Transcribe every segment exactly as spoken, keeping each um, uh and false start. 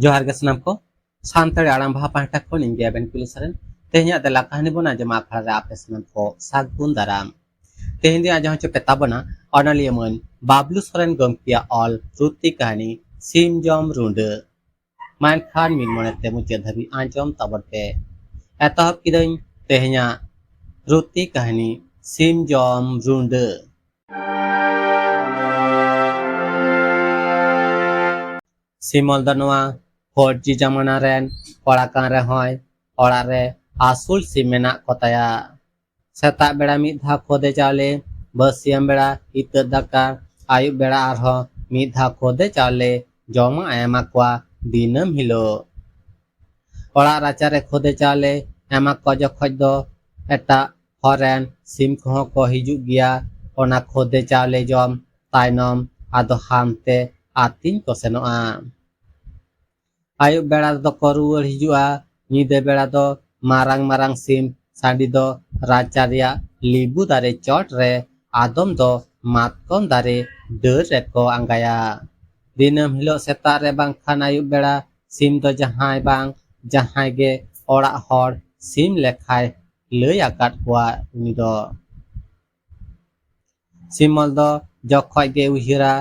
ᱡᱚᱦᱟᱨ ᱜᱮ ᱥᱟᱱᱟᱢ ᱠᱚ᱾ ᱥᱟᱱᱛᱟᱲᱤ ᱟᱲᱟᱝ ᱵᱟᱦᱟ ᱯᱟᱦᱴᱟ ᱠᱷᱚᱱ ᱤᱧ ᱜᱮ ᱟᱵᱮᱱ ᱠᱩᱞᱤ ᱥᱚᱨᱮᱱ᱾ ᱛᱮᱦᱮᱧᱟᱜ ᱫᱮᱞᱟ ᱠᱟᱹᱦᱱᱤ ᱵᱚᱱ ᱟᱸᱡᱚᱢᱟ ᱟᱠᱷᱲᱟ ᱨᱮ ᱟᱯᱮ ᱥᱟᱱᱟᱢ ᱠᱚ ᱥᱟᱹᱜᱩᱱ ᱫᱟᱨᱟᱢ᱾ ᱛᱮᱦᱮᱧ ᱫᱚ ᱟᱸᱡᱚᱢ ᱦᱚᱪᱚ ᱯᱮ ᱛᱟᱵᱚᱱᱟ ᱚᱱᱚᱞᱤᱭᱟᱹ ᱢᱟᱹᱱ ᱵᱟᱵᱞᱩ ᱥᱚᱨᱮᱱ ᱜᱚᱢᱠᱮᱭᱟᱜ ᱚᱞ ᱨᱩᱛᱤ ᱠᱟᱹᱦᱱᱤ ᱥᱤᱢ ᱡᱚᱢ ᱨᱩᱸᱰᱟᱹ᱾ ᱢᱟ ᱮᱱᱠᱷᱟᱱ ᱢᱤᱫ ᱢᱚᱱᱮ ᱛᱮ ᱢᱩᱪᱟᱹᱫ ᱫᱷᱟᱹᱵᱤᱡ ᱟᱸᱡᱚᱢ ᱛᱟᱵᱚᱱ ᱯᱮ᱾ ᱮᱛᱚᱦᱚᱵ ᱠᱤᱫᱟᱹᱧ ᱛᱮᱦᱮᱧᱟᱜ ᱨᱩᱛᱤ ᱠᱟᱹᱦᱱᱤ ᱥᱤᱢ ᱡᱚᱢ ᱨᱩᱸᱰᱟᱹ᱾ ᱥᱤᱢᱚᱞ ᱫᱚ ᱱᱚᱣᱟ ᱯᱷᱳᱨ ᱡᱤ ᱡᱟᱢᱟᱱᱟ ᱨᱮᱱ ᱠᱚᱲᱟ ᱠᱟᱱ ᱨᱮᱦᱚᱸᱭ, ᱚᱲᱟᱜ ᱨᱮ ᱟᱹᱥᱩᱞ ᱥᱤᱢ ᱢᱮᱱᱟᱜ ᱠᱚ ᱛᱟᱭᱟ᱾ ᱥᱮᱛᱟᱜ ᱵᱮᱲᱟ ᱢᱤᱫ ᱫᱷᱟᱣ ᱠᱷᱚᱫᱮ ᱪᱟᱣᱞᱮ, ᱵᱟᱹᱥᱭᱟᱹᱢ ᱵᱮᱲᱟ ᱤᱛᱟᱹ ᱫᱟᱠᱟ, ᱟᱹᱭᱩᱵ ᱵᱮᱲᱟ ᱟᱨᱦᱚᱸ ᱢᱤᱫ ᱫᱷᱟᱣ ᱠᱷᱚᱫᱮ ᱪᱟᱣᱞᱮ ᱡᱚᱢᱟᱜ ᱮ ᱮᱢᱟ ᱠᱚᱣᱟ ᱫᱤᱱᱟᱹᱢ ᱦᱤᱞᱳᱜ᱾ ᱚᱲᱟᱜ ᱨᱟᱪᱟᱨᱮ ᱠᱷᱚᱫᱮ ᱪᱟᱣᱞᱮ ᱮᱢᱟ ᱠᱚ ᱡᱚᱠᱷᱚᱡ ᱫᱚ ᱮᱴᱟᱜ ᱦᱚᱨ ᱨᱮᱱ ᱥᱤᱢ ᱠᱚᱦᱚᱸ ᱠᱚ ᱦᱤᱡᱩᱜ ᱜᱮᱭᱟ᱾ ᱚᱱᱟ ᱠᱷᱚᱫᱮ ᱪᱟᱣᱞᱮ ᱡᱚᱢ ᱛᱟᱭᱱᱚᱢ ᱟᱫᱚ ᱦᱟᱱᱛᱮ ᱟᱹᱛᱤᱧ ᱠᱚ ᱥᱮᱱᱚᱜᱼᱟ᱾ ᱟᱹᱭᱩᱵ ᱵᱮᱲᱟ ᱫᱚᱠᱚ ᱨᱩᱣᱟᱹᱲ ᱦᱤᱡᱩᱜᱼᱟ᱾ ᱧᱤᱫᱟᱹ ᱵᱮᱲᱟ ᱫᱚ ᱢᱟᱨᱟᱝ ᱢᱟᱨᱟᱝ ᱥᱤᱢ ᱥᱟᱺᱰᱤ ᱫᱚ ᱨᱟᱪᱟ ᱨᱮᱭᱟᱜ ᱞᱤᱵᱩ ᱫᱟᱨᱮ ᱪᱚᱴ ᱨᱮ, ᱟᱫᱚᱢ ᱫᱚ ᱢᱟᱛᱠᱚᱢ ᱫᱟᱨᱮ ᱰᱟᱹᱨ ᱨᱮᱠᱚ ᱟᱸᱜᱟᱭᱟ᱾ ᱫᱤᱱᱟᱹᱢ ᱦᱤᱞᱳᱜ ᱥᱮᱛᱟᱜ ᱨᱮ ᱵᱟᱝᱠᱷᱟᱱ ᱟᱹᱭᱩᱵ ᱵᱮᱲᱟ ᱥᱤᱢ ᱫᱚ ᱡᱟᱦᱟᱸᱭ ᱵᱟᱝ ᱡᱟᱦᱟᱸᱭ ᱜᱮ ᱚᱲᱟᱜ ᱦᱚᱲ ᱥᱤᱢ ᱞᱮᱠᱷᱟᱭ ᱞᱟᱹᱭ ᱟᱠᱟᱫ ᱠᱚᱣᱟ ᱩᱱᱤ ᱫᱚ᱾ ᱥᱤᱢᱚᱞ ᱫᱚ ᱡᱚᱠᱷᱚᱡ ᱜᱮ ᱩᱭᱦᱟᱹᱨᱟ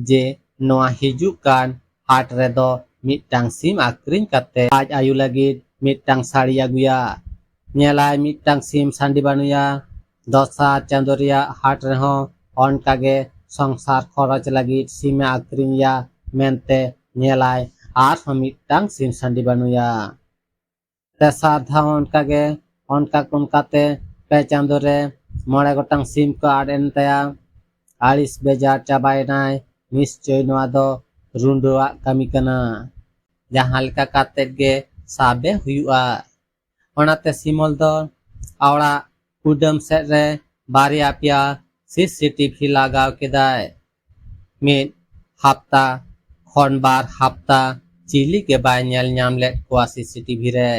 ᱡᱮ ᱱᱚᱣᱟ ᱦᱤᱡᱩᱜ ᱠᱟᱱ ᱦᱟᱴ ᱨᱮᱫᱚ ᱢᱤᱫᱴᱟᱝ ᱥᱤᱢ ᱟᱹᱠᱷᱨᱤᱧ ᱠᱟᱛᱮ ᱟᱡ ᱟᱭᱳ ᱞᱟᱹᱜᱤᱫ ᱢᱤᱫᱴᱟᱝ ᱥᱟᱹᱲᱤ ᱟᱹᱜᱩᱭᱟ᱾ ᱧᱮᱞᱟᱭ ᱢᱤᱫᱴᱟᱝ ᱥᱤᱢ ᱥᱟᱺᱰᱤ ᱵᱟᱹᱱᱩᱭᱟ᱾ ᱫᱚᱥᱟᱨ ᱪᱟᱸᱫᱳ ᱨᱮᱭᱟᱜ ᱦᱟᱴ ᱨᱮᱦᱚᱸ ᱚᱱᱠᱟᱜᱮ ᱥᱚᱝᱥᱟᱨ ᱠᱷᱚᱨᱚᱪ ᱞᱟᱹᱜᱤᱫ ᱥᱤᱢᱮ ᱟᱹᱠᱷᱨᱤᱧᱮᱭᱟ ᱢᱮᱱᱛᱮ ᱧᱮᱞᱟᱭ ᱟᱨᱦᱚᱸ ᱢᱤᱫᱴᱟᱝ ᱥᱤᱢ ᱥᱟᱺᱰᱤ ᱵᱟᱹᱱᱩᱭᱟ᱾ ᱛᱮᱥᱟᱨ ᱫᱷᱟᱣ ᱚᱱᱠᱟᱜᱮ, ᱚᱱᱠᱟ ᱚᱱᱠᱟᱛᱮ ᱯᱮ ᱪᱟᱸᱫᱳ ᱨᱮ ᱢᱚᱬᱮ ᱜᱚᱴᱟᱝ ᱥᱤᱢ ᱠᱚ ᱟᱫ ᱮᱱ ᱛᱟᱭᱟ᱾ ᱟᱹᱲᱤᱥ ᱵᱮᱡᱟᱨ ᱪᱟᱵᱟᱭᱮᱱᱟᱭ, ᱱᱤᱥᱪᱳᱭ ᱱᱚᱣᱟ ᱫᱚ ᱨᱩᱸᱰᱟᱹᱣᱟᱜ ᱠᱟᱹᱢᱤ ᱠᱟᱱᱟ᱾ ᱡᱟᱦᱟᱸ ᱞᱮᱠᱟ ᱠᱟᱛᱮᱫ ᱜᱮ ᱥᱟᱵᱮ ᱦᱩᱭᱩᱜᱼᱟ᱾ ᱚᱱᱟᱛᱮ ᱥᱤᱢᱚᱞ ᱫᱚ ᱚᱲᱟᱜ ᱠᱩᱰᱟᱹᱢ ᱥᱮᱫ ᱨᱮ ᱵᱟᱨᱭᱟ ᱯᱮᱭᱟ ᱥᱤ ᱥᱤ ᱴᱤ ᱵᱷᱤ ᱞᱟᱜᱟᱣ ᱠᱮᱫᱟᱭ᱾ ᱢᱤᱫ ᱦᱟᱯᱛᱟ ᱠᱷᱚᱱ ᱵᱟᱨ ᱦᱟᱯᱛᱟ ᱪᱤᱞᱤ ᱜᱮ ᱵᱟᱭ ᱧᱮᱞ ᱧᱟᱢ ᱞᱮᱫ ᱠᱚᱣᱟ ᱥᱤ ᱥᱤ ᱴᱤ ᱵᱷᱤ ᱨᱮ᱾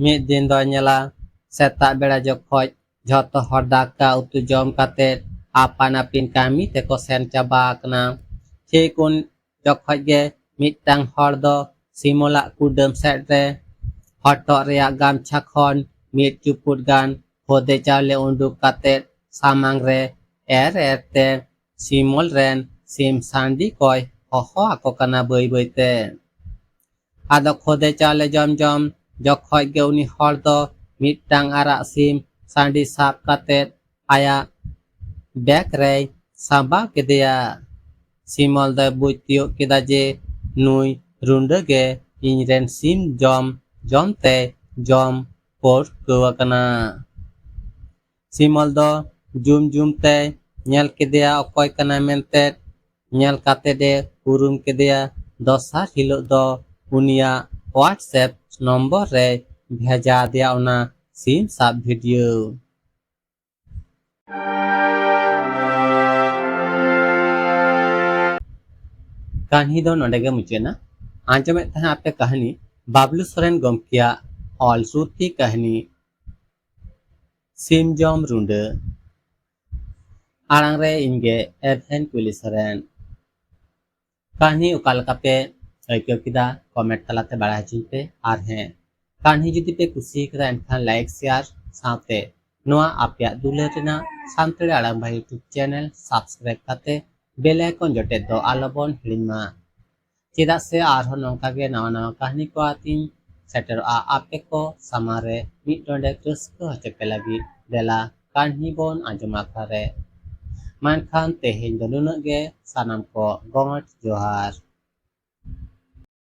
ᱢᱤᱫ ᱫᱤᱱ ᱫᱚᱭ ᱧᱮᱞᱟ, ᱥᱮᱛᱟᱜ ᱵᱮᱲᱟ ᱡᱚᱠᱷᱚᱡ ᱡᱷᱚᱛᱚ ᱦᱚᱲ ᱫᱟᱠᱟ ᱩᱛᱩ ᱡᱚᱢ ᱠᱟᱛᱮ ᱟᱯᱟᱱ ᱟᱹᱯᱤᱱ ᱠᱟᱹᱢᱤ ᱛᱮᱠᱚ ᱥᱮᱱ ᱪᱟᱵᱟ ᱟᱠᱟᱱᱟ, ᱴᱷᱤᱠ ᱩᱱ ᱡᱚᱠᱷᱚᱡ ᱜᱮ ᱢᱤᱫᱴᱟᱝ ᱦᱚᱲ ᱫᱚ ᱥᱤᱢᱚᱞᱟᱜ ᱠᱩᱰᱟᱹᱢ ᱥᱮᱫ ᱨᱮ ᱦᱚᱴᱚᱜ ᱨᱮᱭᱟᱜ ᱜᱟᱢᱪᱷᱟ ᱠᱷᱚᱱ ᱢᱤᱫ ᱪᱩᱯᱩᱫ ᱜᱟᱱ ᱠᱷᱚᱫᱮ ᱪᱟᱣᱞᱮ ᱩᱰᱩᱠ ᱠᱟᱛᱮ ᱥᱟᱢᱟᱝ ᱨᱮ ᱮᱨ ᱮᱨ ᱛᱮ ᱥᱤᱢᱚᱞ ᱨᱮᱱ ᱥᱤᱢ ᱥᱟᱺᱰᱤ ᱠᱚᱭ ᱦᱚᱦᱚ ᱟᱠᱚ ᱠᱟᱱᱟ ᱵᱟᱹᱭ ᱵᱟᱹᱭ ᱛᱮ᱾ ᱟᱫᱚ ᱠᱷᱚᱫᱮ ᱪᱟᱣᱞᱮ ᱡᱚᱢ ᱡᱚᱢ ᱡᱚᱠᱷᱚᱡ ᱜᱮ ᱩᱱᱤ ᱦᱚᱲ ᱫᱚ ᱢᱤᱫᱴᱟᱝ ᱟᱨᱟᱜ ᱥᱤᱢ ᱥᱟᱺᱰᱤ ᱥᱟᱵ ᱠᱟᱛᱮ ᱟᱭᱟᱜ ᱵᱮᱜᱽ ᱨᱮᱭ ᱥᱟᱢᱵᱟᱣ ᱠᱮᱫᱮᱭᱟ᱾ ᱥᱤᱢᱚᱞ ᱫᱚᱭ ᱵᱩᱡᱽ ᱛᱤᱭᱳᱜ ᱠᱮᱫᱟ ᱡᱮ ᱱᱩᱭ ᱨᱩᱸᱰᱟᱹ ᱜᱮ ᱤᱧ ᱨᱮᱱ ᱥᱤᱢ ᱡᱚᱢ ᱡᱚᱢ ᱛᱮ ᱡᱚᱢ ᱯᱟᱹᱨᱠᱟᱹᱣ ᱟᱠᱟᱱᱟ᱾ ᱥᱤᱢᱚᱞ ᱫᱚ ᱡᱩᱢ ᱡᱩᱢ ᱛᱮᱭ ᱧᱮᱞ ᱠᱮᱫᱮᱭᱟ ᱚᱠᱚᱭ ᱠᱟᱱᱟᱭ ᱢᱮᱱᱛᱮ᱾ ᱧᱮᱞ ᱠᱟᱛᱮ ᱮ ᱩᱨᱩᱢ ᱠᱮᱫᱮᱭᱟ᱾ ᱫᱚᱥᱟᱨ ᱦᱤᱞᱳᱜ ᱫᱚ ᱩᱱᱤᱭᱟᱜ WhatsApp ᱱᱚᱢᱵᱚᱨ ᱨᱮᱭ ᱵᱷᱮᱡᱟ ᱟᱫᱮᱭᱟ ᱚᱱᱟ ᱥᱤᱢ ᱥᱟᱵ ᱵᱷᱤᱰᱤᱭᱳ᱾ ᱠᱟᱹᱦᱱᱤ ᱫᱚ ᱱᱚᱰᱮ ᱜᱮ ᱢᱩᱪᱟᱹᱫ ᱮᱱᱟ᱾ ᱟᱸᱡᱚᱢᱮᱫ ᱛᱟᱦᱮᱸ ᱟᱯᱮ ᱠᱟᱹᱦᱱᱤ ᱵᱟᱵᱞᱩ ᱥᱚᱨᱮᱱ ᱜᱚᱢᱠᱮᱭᱟᱜ ᱚᱞ ᱥᱩᱨᱛᱤ ᱠᱟᱹᱦᱱᱤ ᱥᱤᱢ ᱡᱚᱢ ᱨᱩᱸᱰᱟᱹ᱾ ᱟᱲᱟᱝ ᱨᱮ ᱤᱧ ᱜᱮ ᱮᱵᱷᱮᱱ ᱠᱩᱭᱞᱤ ᱥᱚᱨᱮᱱ᱾ ᱠᱟᱹᱦᱱᱤ ᱚᱠᱟ ᱞᱮᱠᱟ ᱯᱮ ᱟᱹᱭᱠᱟᱹᱣ ᱠᱮᱫᱟ, ᱠᱚᱢᱮᱱᱴ ᱛᱟᱞᱟᱛᱮ ᱵᱟᱲᱟᱭ ᱦᱚᱪᱚᱧ ᱯᱮ᱾ ᱟᱨ ᱦᱮᱸ, ᱠᱟᱹᱦᱱᱤ ᱡᱩᱫᱤ ᱯᱮ ᱠᱩᱥᱤ ᱠᱟᱫᱟ, ᱮᱱᱠᱷᱟᱱ ᱞᱟᱭᱤᱠ, ᱥᱮᱭᱟᱨ ᱥᱟᱶᱛᱮ ᱱᱚᱣᱟ ᱟᱯᱮᱭᱟᱜ ᱫᱩᱞᱟᱹᱲ ᱨᱮᱱᱟᱜ ᱥᱟᱱᱛᱟᱲᱤ ᱟᱲᱟᱝ ᱵᱷᱟᱭ YouTube ᱪᱮᱱᱮᱞ ᱥᱟᱵᱥᱠᱨᱟᱭᱤᱵ ᱠᱟᱛᱮ ᱵᱮᱞ ᱟᱭᱠᱚᱱ ᱡᱚᱴᱮᱫ ᱫᱚ ᱟᱞᱚᱵᱚᱱ ᱦᱤᱲᱤᱧ ᱢᱟ᱾ ᱪᱮᱫᱟᱜ ᱥᱮ ᱟᱨᱦᱚᱸ ᱱᱚᱝᱠᱟ ᱜᱮ ᱱᱟᱣᱟ ᱱᱟᱣᱟ ᱠᱟᱹᱦᱱᱤ ᱠᱚ ᱟᱛᱤᱧ ᱥᱮᱴᱮᱨᱚᱜᱼᱟ ᱟᱯᱮ ᱠᱚ ᱥᱟᱢᱟᱝ ᱨᱮ ᱢᱤᱫ ᱰᱚᱸᱰᱮᱠ ᱨᱟᱹᱥᱠᱟᱹ ᱦᱚᱪᱚ ᱯᱮ ᱞᱟᱹᱜᱤᱫ᱾ ᱫᱮᱞᱟ ᱠᱟᱹᱦᱱᱤ ᱵᱚᱱ ᱟᱸᱡᱚᱢ ᱟᱠᱷᱲᱟ ᱨᱮ᱾ ᱢᱮᱱᱠᱷᱟᱱ ᱛᱮᱦᱮᱧ ᱫᱚ ᱱᱩᱱᱟᱹᱜ ᱜᱮ᱾ ᱥᱟᱱᱟᱢ ᱠᱚ ᱜᱚᱸᱰ ᱡᱚᱦᱟᱨ᱾